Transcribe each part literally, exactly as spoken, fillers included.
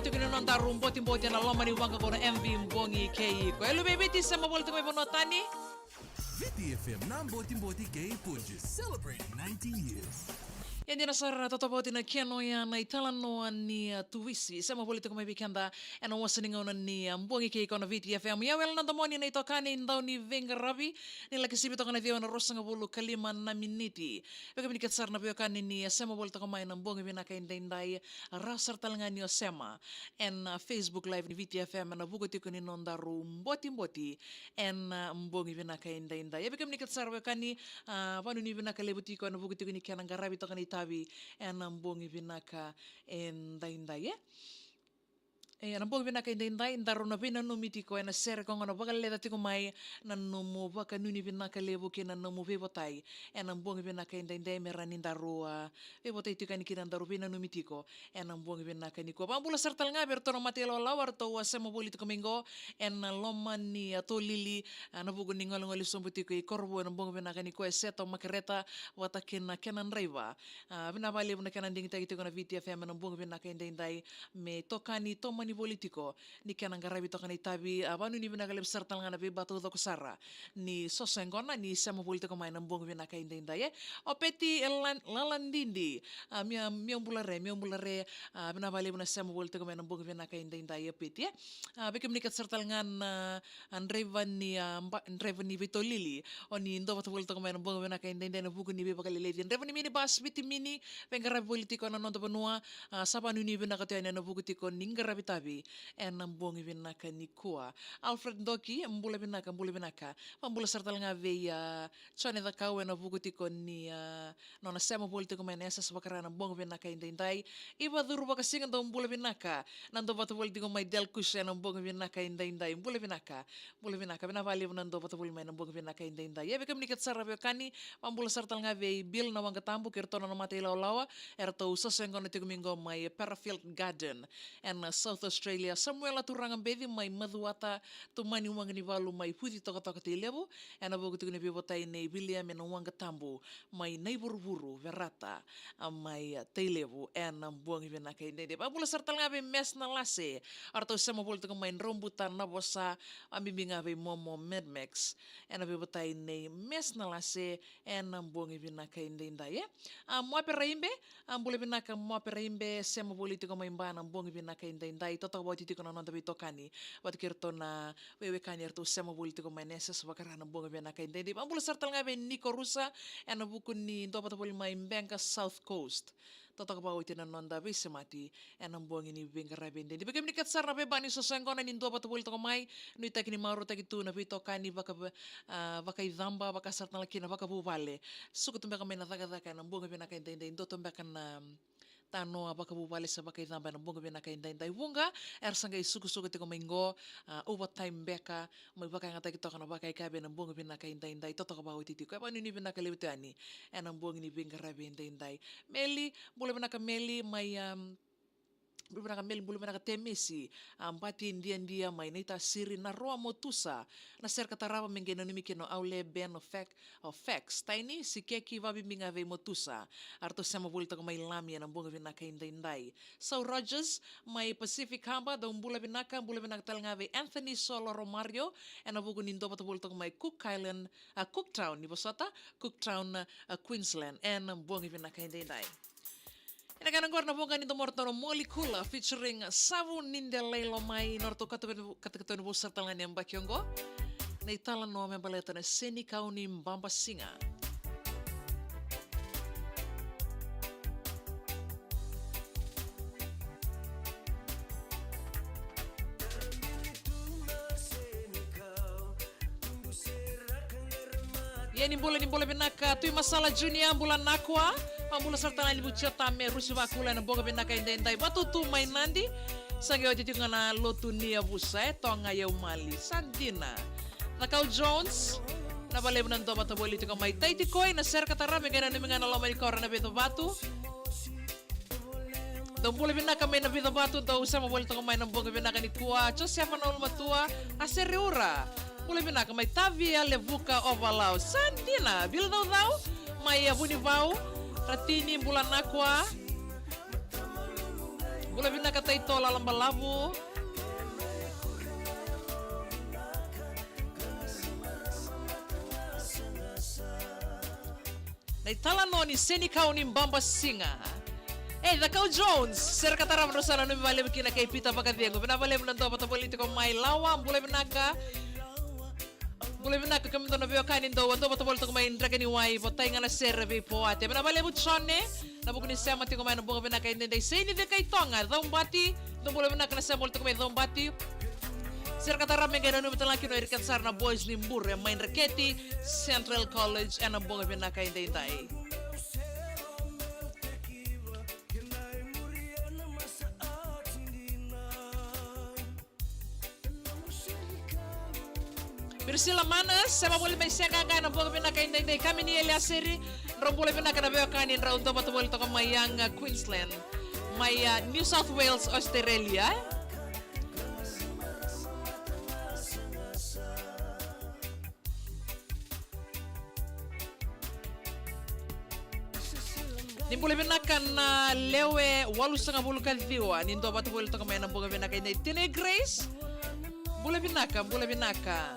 Tiko ni nodaru botiboti ena loma ni waqa qo na M V Bogi kei Iko. E luve i Viti, sema voli tiko mai vanua tani. Viti F M na botiboti kei Punjas, celebrating ninety years. Ia dina sara, totovoti na kena oya na italanoa ni, a, tuvisi. Sema voli tiko mai vei keda ena wasa ni gauna ni, a, Bogi kei Iko na Viti F M. Ia wele na domoni na itokani, dau ni veiqaravi, ni laki sivi toka na ciwa na ruasagavulu ka lima na miniti. Vei kemuni kece sara na veiwekani ni, a, sema voli toka mai ena bogi vinaka edaidai, rawa sara tale ga ni o sema ena, a, Facebook Live ni Viti F M ena vuku tiko ni nodaru botiboti ena, a, bogi vinaka edaidai. Ia vei kemuni kece sara veiwekani, a, vanuinui vinaka levu tiko ena vuku tiko ni kena qaravi toka na itavi ena bogi vinaka edaidai, e? E, ena bogi vinaka edaidai, daru na veinanumi tiko ena sere koya gona vakaleca tiko mai na nomu vakanuinui vinaka levu kei na nomu veivotai ena bogi vinaka edaidai, me rawa ni daru, a, veivotai tiko yani kina, daru veinanumi tiko ena bogi vinaka nikua. Vakabula sara tale ga vei iratou na mata ilawalawa, eratou a sema voli tiko mai qo ena loma ni, a, tolili, a, ena vuku ni golegole sobu tiko i Korovou ena bogi vinaka nikua, e Seto Makereta vata kei na kena draiva. A, vinaka vakalevu na kena digitaki tiko na Viti F M ena bogi vinaka edaidai, me tokani tomani voli tiko ni kena qaravi toka na itavi. A, vanuinui vinaka levu sara tale ga na veibataucoko sara ni soso yaqona ni sema voli tiko mai ena bogi vinaka edaidai, e? O Peti e Lan-, Laladidi, a, Mia, Mia Bulare, Mia Bulare, a, vinaka vakalevu na sema voli tiko mai ena bogi vinaka edaidai, e Peti, e? A, vei kemuni kece sara tale ga na, a, draiva ni, a, ba-, draiva ni veitolili, o ni dua vata voli toka mai ena bogi vinaka edaidai ena vuku ni veivakaleleci. Draiva ni minibus, Viti Mini, veiqaravi voli tiko ena noda vanua, a, sa vanuinui vinaka tu yani ena vuku tiko ni qaravi tavi ena bogi vinaka nikua. Alfred Doki, bula vinaka, bula vinaka. Vakabula sara tale ga vei, a, Jone Cakau ena vuku tiko ni, a, nona sema voli tiko mai na S S Vakara ena bogi vinaka edaidai. Iva Curu Vakasiga, dou bula vinaka. Na dua vata voli tiko mai Delkush ena bogi vinaka edaidai. Bula vinaka. Bula vinaka, vinaka vakalevu na dua vata voli mai ena bogi vinaka edaidai. Ia vei kemuni kece sara veiwekani, vakabula sara tale ga vei Bill na Waqa Tabu kei iratou na nona mata ilawalawa, eratou soso yaqona tiko mai qo mai Parafield Garden ena South Australia. Samuela Turaga Beci mai Macuata, Tumani Waqanivalu mai Vuci Tokatoka, Tailevu, ena vuku tiko ni veivotai nei Viliame na Waqa Tabu mai Naivuruvuru, Verata, a, mai, a, Tailevu ena bogi vinaka edaidai. Vakabula sara tale ga vei Mes Nalase, eratou sema voli tiko mai Draubuta, Navosa, a, bibi ga vei Momo Mad Max ena veivotai nei Mes Nalase ena bogi vinaka edaidai, e? A, Moape Raibe, a, bula vinaka Moape Raibe, sema voli tiko mai Ba ena bogi vinaka edaidai, totoka vakaoti tiko na noda veitokani vata kei iratou na veiwekani eratou sema voli tiko mai na S S Vakara ena bogi vinaka edaidai. Vakabula sara tale ga vei Niko Rusa ena vuku ni dua vata voli mai Beqa, South Coast. Totoka vakaoti na noda veisemati ena bogi ni veiqaravi edaidai. Vei kemuni kece sara na veibau ni soso yaqona ni dua vata voli toka mai, nuitaki ni marautaki tu na veitokani vaka, a, vakaicaba, vaka sara tale kina vakavuvale. Suka tu beka mai na cakacaka ena bogi vinaka edaidai, dua tu beka na tanoa vakavuvale se vakaicaba ena bogi vinaka edaidai. Vuqa era sa qai sukusuku tiko mai qo, a, overtime beka, mai vakayagataki toka na vakayakavi ena bogi vinaka edaidai. Totoka vakaoti tiko. E vakanuinui vinaka levu tu yani ena bogi ni veiqaravi edaidai. Meli, bula vinaka Meli, mai, am, bula vinaka Meli, bula vinaka Temesi, a, Bati Diadia mai Naitasiri, Naroa Motusa, na sere ka tarava me qai nanumi kina o Aule, Ben, o Fek, o Fex, Taini, Sikeki, vakabibi ga vei Motusa. Eratou sema voli toka mai Lami ena bogi vinaka edaidai. Sau Rogers, mai Pacific Harbour, dou bula vinaka, bula vinaka tale ga vei Anthony Solo Romario, ena vuku ni dua vata voli toka mai Cook Island, a, Cooktown, ni vosota, Cooktown, a, Queensland, ena bogi vinaka edaidai. Ena kena qori na voqa ni domoratou na Molikula featuring Savu ni Delai Lomai, nodratou katakata, katakata ni vou sara tale ga ni yabaki oqo. Na italanoa me baleta na senikau ni babasiga. Ia ni bula, ni bula vinaka Tui Masala Junior, bula nakua. Vakabula sara tale ga ni Vuciota me Rusi Vakula ena bogi vinaka edaidai. Vatutu mai Nadi, sa qai oti tiko ga na lotu ni yavusa, e, Toga Yaumali. Sa dina. Cakau Jones, na valevu na dua vata voli tiko mai Taitikoi, na sere ka tarava me qai nanumi ga na loma ni koro na Vica Vatu. Dou bula vinaka mai na Vica Vatu, dou sema voli toka mai na bogi vinaka nikua. Josefa na Ulumatua, a Sereura. Bula vinaka mai Tavia, Levuka, Ovalau. Sa dina, Vila Caucau, mai Vunivau, Ratini, bula nakua. Bula vinaka Taitola Labalavu. Na italanoa ni senikau ni baba siga. E, Cakau Jones, sere ka tarava drau sa nanumi vakalevu kina kei Peter Vakacegu. Vinaka vakalevu na dua vata voli tiko mai Lawa, bula vinaka. Bula vinaka kemudou na veiwekani dou a dua vata voli tiko mai Drekaniwai, votai ga na sere vei Poate. Vinaka vakalevu Jone, na vuku ni sema tiko mai na boga vinaka edaidai. Seini Cekaitoga, Caubati, dou bula vinaka na sema voli tiko mai Caubati. Sere ka tarava me qai nanumi tale ga kina o ira kece sara na boys ni bure mai Dreketi Central College ena boga vinaka edaidai. Priscilla Manas, sema voli mai Seaqaqa ena boga vinaka edaidai. Kamini Eliaseri, drau bula vinaka na veiwekani, drau dua vata voli toka mai Young, uh, Queensland, mai, uh, New South Wales, Australia. Ni bula vinaka na lewe walusagavulu ka ciwa, ni dua vata voli toka mai ena boga vinaka edaidai. Tinai Grace, bula vinaka, bula vinaka.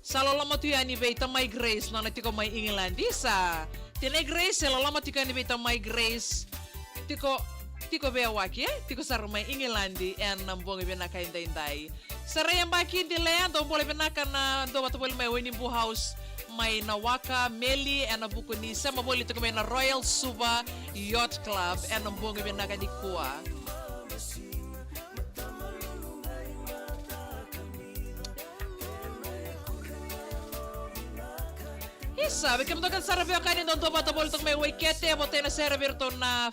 Sa loloma tu yani vei tamai Grace, nona tiko mai Igiladi. Sa, tinai Grace, e loloma tiko yani vei tamai Grace. Tiko, tiko veiyawaki, e? Tiko sara mai Igiladi ena boga vinaka edaidai. Sa ra yabaki Delea, dou bula vinaka na dua vata voli mai Wainibu House, mai Nawaka, Meli, ena vuku ni sema voli tiko mai na Royal Suva Yacht Club ena boga vinaka nikua. Isa, vei kemudou kece sara veiwekani dou dua vata voli toka mai Waikete, votai na sere vei iratou na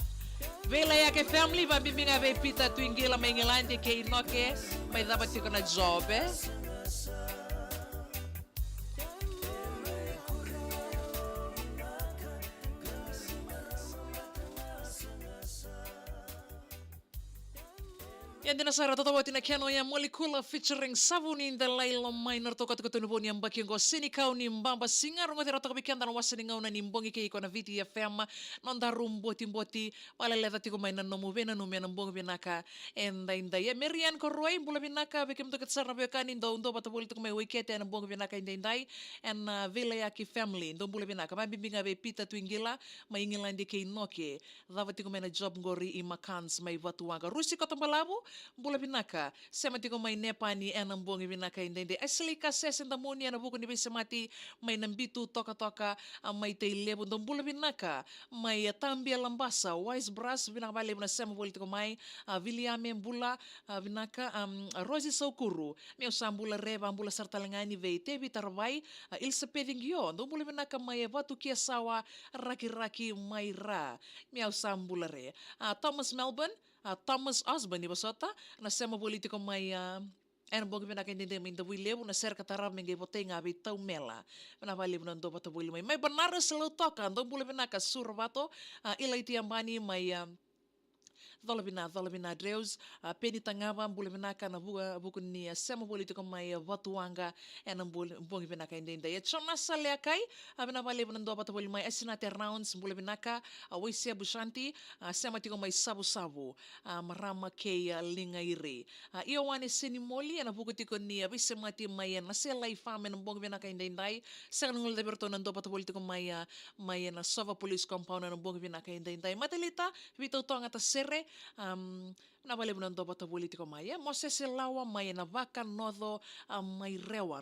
Veilayake family, vabibi ga vei Peter Tuigila mai Igiladi kei Inoke mai cava tiko na job, e? Ia dina sara, totoka oti na kena oya Molikula featuring Savuni Delai Lomai, na ratou katukatu ni vou ni yabaki oqo, Senikau ni Baba Siga. Rogoci rawa toka vei keda na wasa ni gauna ni bogi kei iko na Viti F M, nodaru botiboti, valeleca tiko mai na nomu veinanumi ena bogi vinaka edaidai. E Marian Koroi, bula vinaka vei kemudou kece sara na veiwekani dou dua vata voli tiko mai Waikete ena bogi vinaka edaidai, ena, ah, Veilayaki family, dou bula vinaka. Vabibi ga vei Peter Tuigila mai Igiladi kei Inoke, cava tiko mai na job qori i Makans mai Vatuwaqa. Rusi Kotabalavu, bula vinaka, sema tiko mai Nepani ena bogi vinaka edaidai. Ashley Kasese Damuni ena vuku ni veisemati mai Nabitu Tokatoka, ah, mai Tailevu, dou bula vinaka. Mai, ah, Tabia Labasa, Wise Brass, vinaka vakalevu na sema voli tiko mai. Ah, Viliame, bula, ah, vinaka, am, Rosi Saukuru, meu sa bula re, vabula sara tale ga yani vei Tevi Taravai, ah, Elisapeci Qio, dou bula vinaka mai Vatukiasawa, Rakiraki mai Ra, meu sa bula re. Ah, Thomas Melbourne, ah, Thomas Osborne, ni vosota, na sema voli tiko mai, ah, ena bogi vinaka edaidai mai Davuilevu, na sere ka tarava me qai votai ga vei Taumela. Vinaka vakalevu na dua vata voli mai. Mai Banaras, Lautoka, dou bula vinaka Suravato, ah, Ilaiti Abani mai, ah, Cola vina, cola vina Dreus, ah, Peni Tagava, bula vinaka na vuku, vuku ni, ah, sema voli tiko mai, ah, Vatuwaqa ena bol-, bogi vinaka edaidai. E Jonasa Leakai, ah, vinaka vakalevu na dua vata voli mai. Asinate Rounds, bula vinaka, ah, Waisia Bushanti, ah, sema tiko mai Savusavu, ah, marama kei, ah, Ligairi. Ah, Ioane Senimoli, ena vuku tiko ni, ah, veisemati mai, ah, Naselai Farm ena bogi vinaka edaidai. Sega ni guilecavi iratou na dua vata voli tiko mai, ah, mai, ah, Nasova Police Compound ena bogi vinaka edaidai. Matalita, Vitautogata Sere, am, vinaka vakalevu na dua vata voli tiko mai, e Mosese Lawa mai Navaka Noco, ah, mai Rewa.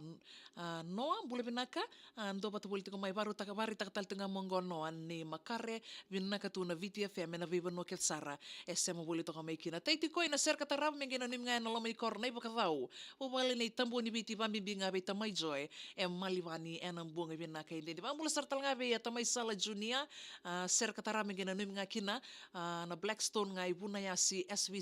Ah, Noa, bula vinaka, ah, dua vata voli tiko mai, varaitaka, varaitaka tale tiko ga mai qo Noa ni makare vinaka tu na Viti F M ena veivanua kece sara e sema voli toka mai kina. Taitikoi, na sere ka tarava me qai nanumi ga ena loma ni koro na iVakacau, vuvale nei Tabua ni Viti, vabibi ga vei tamai Joe e Malivani ena bogi vinaka edaidai. Vabula sara tale ga vei a tamai Sala Junior, ah, sere ka tarava me qai nanumi ga kina, ah, na Blackstone ga i Vunayasi S V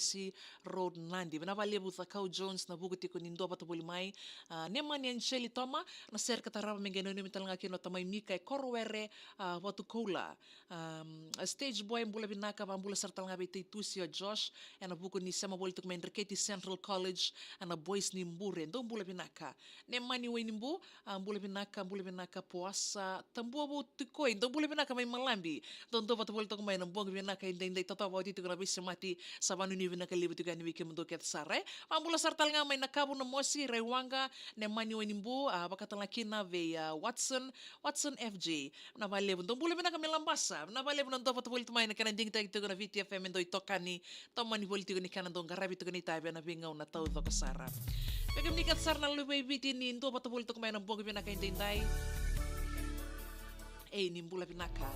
Road, Nadi. Vinaka vakalevu Cakau Jones, na vuku tiko ni dua vata voli mai. A, Nemani Angeli Toma, na sere ka tarava me qai nanumi tale ga kina o tamai Mika e Korowere, a, Vatukoula. Um, a Stage Boy, bula vinaka, vabula sara tale ga vei Taitusi o Josh, ena vuku ni sema voli tiko mai Dreketi Central College, a, na boys ni Bure, dou bula vinaka. Nemani Wainibu, a, bula vinaka, bula vinaka Poasa, Tabua Vou Tikoi, dou bula vinaka mai Malabi, dou dou vata voli toko mai na bogi vinaka edaidai, totova oti tiko na veisemati, sa vanuinui vinaka levu tiko yani vei kemudou kece sara, e. Vabula sara tale ga mai Nakavu na Mosi, Raiwaqa, Nemani Wainibu, a, vaka tale ga kina vei, a, Watson, Watson F J. Vinaka vakalevu, dou bula vinaka mai Labasa. Vinaka vakalevu na dou vata voli tu mai na kena digitaki tiko na Viti F M e dou itokani. Tomani voli tiko ni kena dou qaravi tiko ni tavi ena veigauna taucoko sara. Vei kemuni kece sara na luve i Viti ni dua vata voli toko mai na bogi vinaka edaidai. Ei, ni bula vinaka.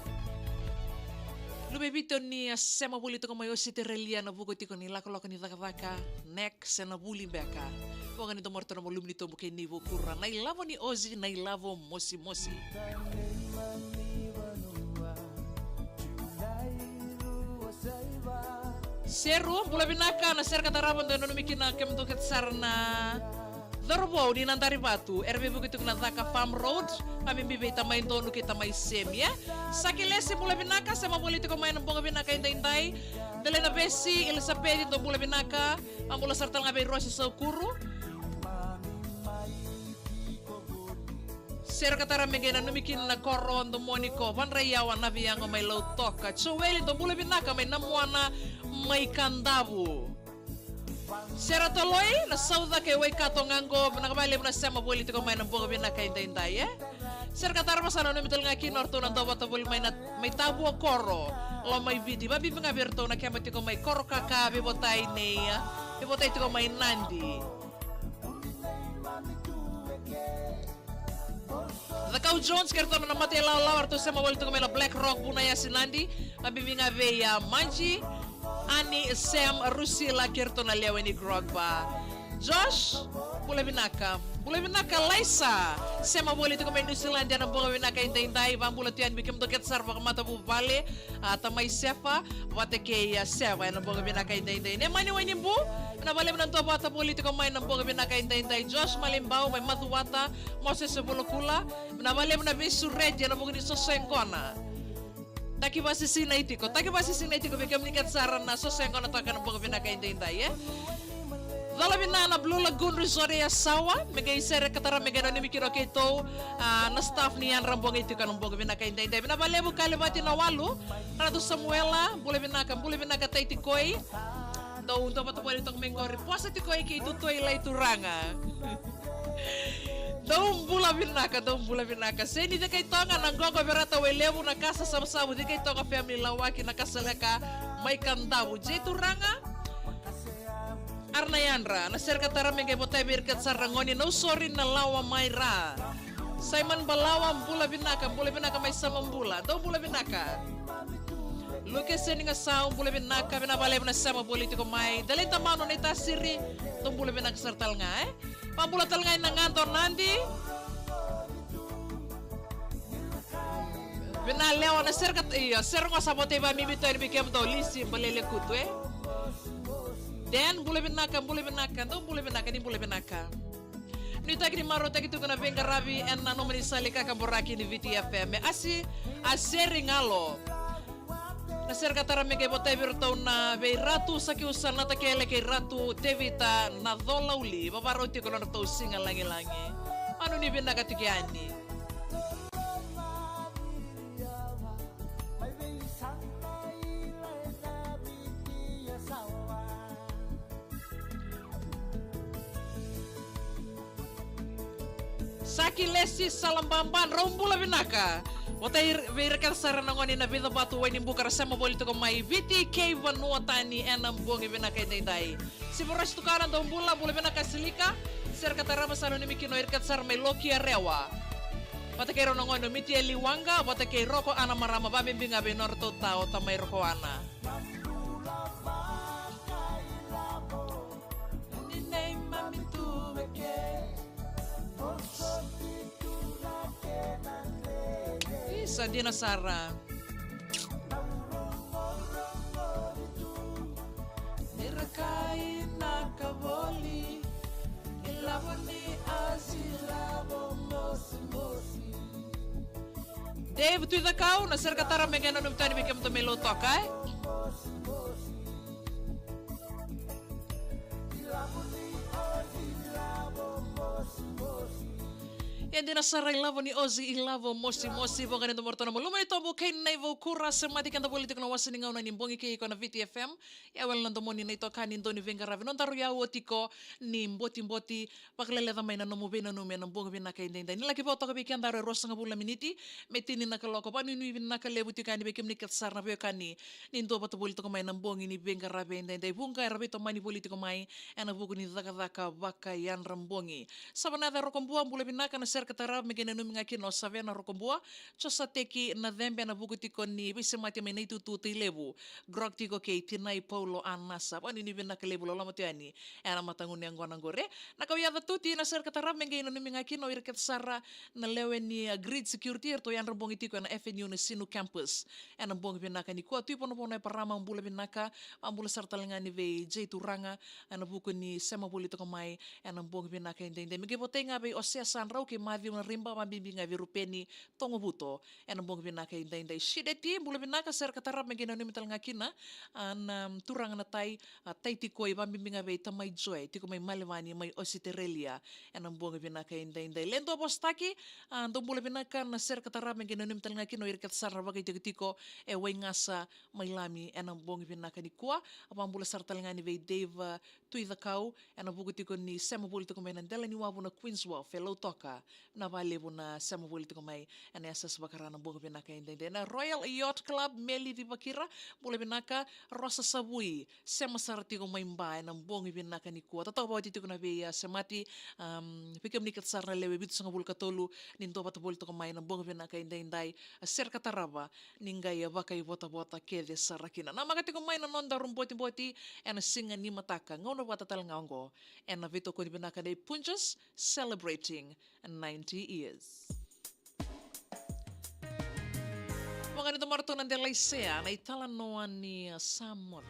Luve i Viti o ni a sema voli toko mai Ositerelia na vuku tiko ni lakolako ni cakacaka, nek, se na vuli beka. Voqa ni domo ratou na malumu ni tobu kei Nei Vukura, na ilavo ni Ozi, na ilavo mosimosi. Seru, bula vinaka, na sere ka tarava dou nanumi kina kemudou kece sara na Corovou ni Nadarivatu, era veivuke tiko na Caka Farm Road, ka bibi vei tamai Donu kei tamai Semi, e. Sakilesi, bula vinaka, sema voli tiko mai na boga vinaka edaidai. Delainavesi, Elisapeci, dou bula vinaka. Vabula sara tale ga vei Rosi Saukuru. Sere ka tara me qai nanumi kina na koro, domoni ko Vadraiyawa, na veiyago mai Lautoka. Joeli, dou bula vinaka mai Namuana mai Kadavu. Sera Toloi, na Sauca kei Waikato ga qo, vinaka vakalevu na sema voli tiko mai na boga vinaka edaidai, e? Sere ka tara vasa nanumi tale ga kina o ratou na dau vata voli mai na, mai Tavuakoro, Lomaiviti, vabibi ga vei ratou na keba tiko mai Korokaka, veivotai nei, veivotai tiko mai Nadi. Cakau Jones kei ratou na Mata i Lawalawa, ratou sema voli tiko mai na Black Rock, Vunayasi, Nadi. Vabibi ga vei, a, Maji, Ani, Sam, Rusila kei ratou na lewe ni Grog Bar. Josh, bula vinaka. Bula vinaka Laisa, sema voli tiko mai New Zealand ena boga vinaka edaidai. Vabula tu yani vei kemudou kece sara vakamatavuvale, a, tamai Sefa vata kei, a, Seva ena boga vinaka edaidai. Nemani Wainibu, vinaka vakalevu na dua vata voli tiko mai na boga vinaka edaidai. Josh Malibau mai Macuata, Moses Vulakula, vinaka vakalevu na veisureti ena vuku ni soso e qona. Taki vasisinai tiko, taki vasisinai tiko vei kemuni kece sara na soso e qona toka ena boga vinaka edaidai, e? Cola vina na Blue Lagoon Resort e Yasawa, me qai sere ka tara me qai nanumi kina o keitou, a, na staff ni yadra bogi tiko ena boga vinaka edaidai. Vinaka vakalevu Kalevati Nawalu, Ratu Samuela, bula vinaka, bula vinaka Taitikoi. Dou, dou vata voli toka mai qori, Poasa Tikoi kei Tutoi Laituraga. Dou bula vinaka, dou bula vinaka. Seni Cekaitoga, na Gogo Verata Wailevu, na Kasa Savusavu, Cekaitoga family Lawaki, na Kasaleka mai Kadavu. Jei Turaga. Ara na yadra, na sere ka tara me qai votai vei ira kece sara na gone, Nausori, Nalawa mai Ra. Simon Balawa, bula vinaka, bula vinaka mai Samabula. Dou bula vinaka. Luke Senigasau, bula vinaka, vinaka vakalevu na sema voli tiko mai. Delaidamanu Naitasiri, dou bula vinaka sara tale ga, e? Vabula tale ga i Nagado, Nadi. Vinaka Lewa, na sere ka, io, sere qo sa votai vamimi tu yani vei kemudou, Lisi Balele Kutu, e? Dan, bula vinaka, bula vinaka, dou bula vinaka, ni bula vinaka. Nuitaki ni marautaki tiko na veiqaravi ena nomuni sala ni kakaburaki ni Viti F M. E Asi, a Seri Galo. Na sere ka tara me qai votai vei iratou na vei Ratu Sakiu Sanatakele kei Ratu Tevita na Colauli. Vavarau tiko na nodratou siga lagilagi. Manu ni vinaka tiko yani. Saki Lesi Salababa, drau bula vinaka. Votai vei ira kece sara na gone na Vica Vatu Wainibuka ra sema voli tiko mai Viti kei vanua tani ena bogi vinaka edaidai. Sivarosi Tukana, dou bula, bula vinaka Silika. Sere ka tarava sa nanumi kina o ira kece sara mai Lokiarewa. Vata kei rau na gone o Mitieli Waqa, vata kei Roko Ana Marama, vabibi ga vei nodratou ta o tamai Roko Ana. Ii, sa dina sara. Dave Tuicakau, na sere ka tara me qai nanumi tani vei kemudou mai Lautoka, e? E dina sara, ilavo ni Ozi, ilavo mosimosi. Voqa ni domo ratou na Maluma ni Tobu kei Nai Vaukura, semati keda voli tiko na wasa ni gauna ni bogi kei iko na Viti F M. Ia wele na domo ni na itokani dau ni veiqaravi, nodaru iyau o tiko ni botiboti. Vakaleleca mai na nomu veinanumi ena bogi vinaka edaidai. Ni laki vau toka vei kedaru e ruasagavulu na miniti me tini na kaloko. Vanuinui vinaka levu tiko yani vei kemuni kece sara na veiwekani ni duavata voli toka mai na bogi ni veiqaravi edaidai. Vuqa era veitomani voli tiko mai ena vuku ni cakacaka vakayadra bogi. Savanaca Rokobua, bula vinaka, na sere ka tarava me qai nanumi ga kina o Savena Rokobua. Josateki Nacebe ena vuku tiko ni veisemati mai Naitutu, Tailevu. Grog tiko kei tinai Paulo Anasa. Vanuinui vinaka levu, loloma tu yani ena mataka ni yaqona qori. Naka Yaca Tuti, na sere ka tarava me qai nanumi ga kina o ira kece sara na lewe ni, a, Grid Security, eratou yadra bogi tiko ena F N U na Sinu Campus ena bogi vinaka nikua. Tui Vonovono e Parama, bula vinaka. Vabula sara tale ga yani vei Jay Turaga ena vuku ni sema voli toka mai ena bogi vinaka edaidai. Me qai votai ga vei Osea Sadrau kei Maciu Nariba, vabibi ga vei Rupeni Togovuto ena bogi vinaka edaidai. Sideti, bula vinaka, sere ka tarava me qai nanumi tale ga kina, a, na turaga na tai, a, Tai Tikoi, vabibi ga vei tamai Joe, tiko mai Malevani mai Ositerelia ena bogi vinaka edaidai. Ledo Vosataki, a, dou bula vinaka, na sere ka tarava me qai nanumi tale ga kina o ira kece sara na vakaitikotiko e Waigasa mai Lami ena bogi vinaka nikua. Vabula sara tale ga yani vei Dave, a, Tuicakau ena vuku tiko ni sema voli tiko mai na dela ni wavu na Queenswharf e Lautoka. Na valevu na sema voli tiko mai ena yasayasa vakara na bogi vinaka edaidai. Na Royal Yacht Club, Meli Civakira, bula vinaka. Rosa Savui, sema sara tiko mai Ba ena bogi vinaka nikua. Totoka vata tiko na vei, a, semati, am, vei kemuni kece sara na lewe vitusagavulu ka tolu ni duavata voli toka mai ena bogi vinaka edaidai. A, sere ka tarava ni qai, a, vakaivotavota kece sara kina. Namaka tiko mai na nodaru botiboti ena siga ni mataka, gauna vata tale ga oqo ena veitokoni vinaka nei Punjas, celebrating ninety years. Vaqo ni tomara tu na dela i Sea, na italanoa ni, a, Sa Moce.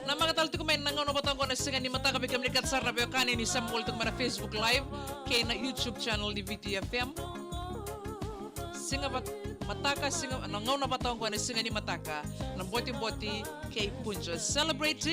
Namaka tale tiko mai na gauna vata oqo na siga ni mataka vei kemuni kece sara na veiwekani ni sema voli tiko mai na Facebook Live kei na YouTube channel ni Viti F M. Siga vat-, mataka, siga, na gauna vata oqo na siga ni mataka, na botiboti kei Punjas, celebrating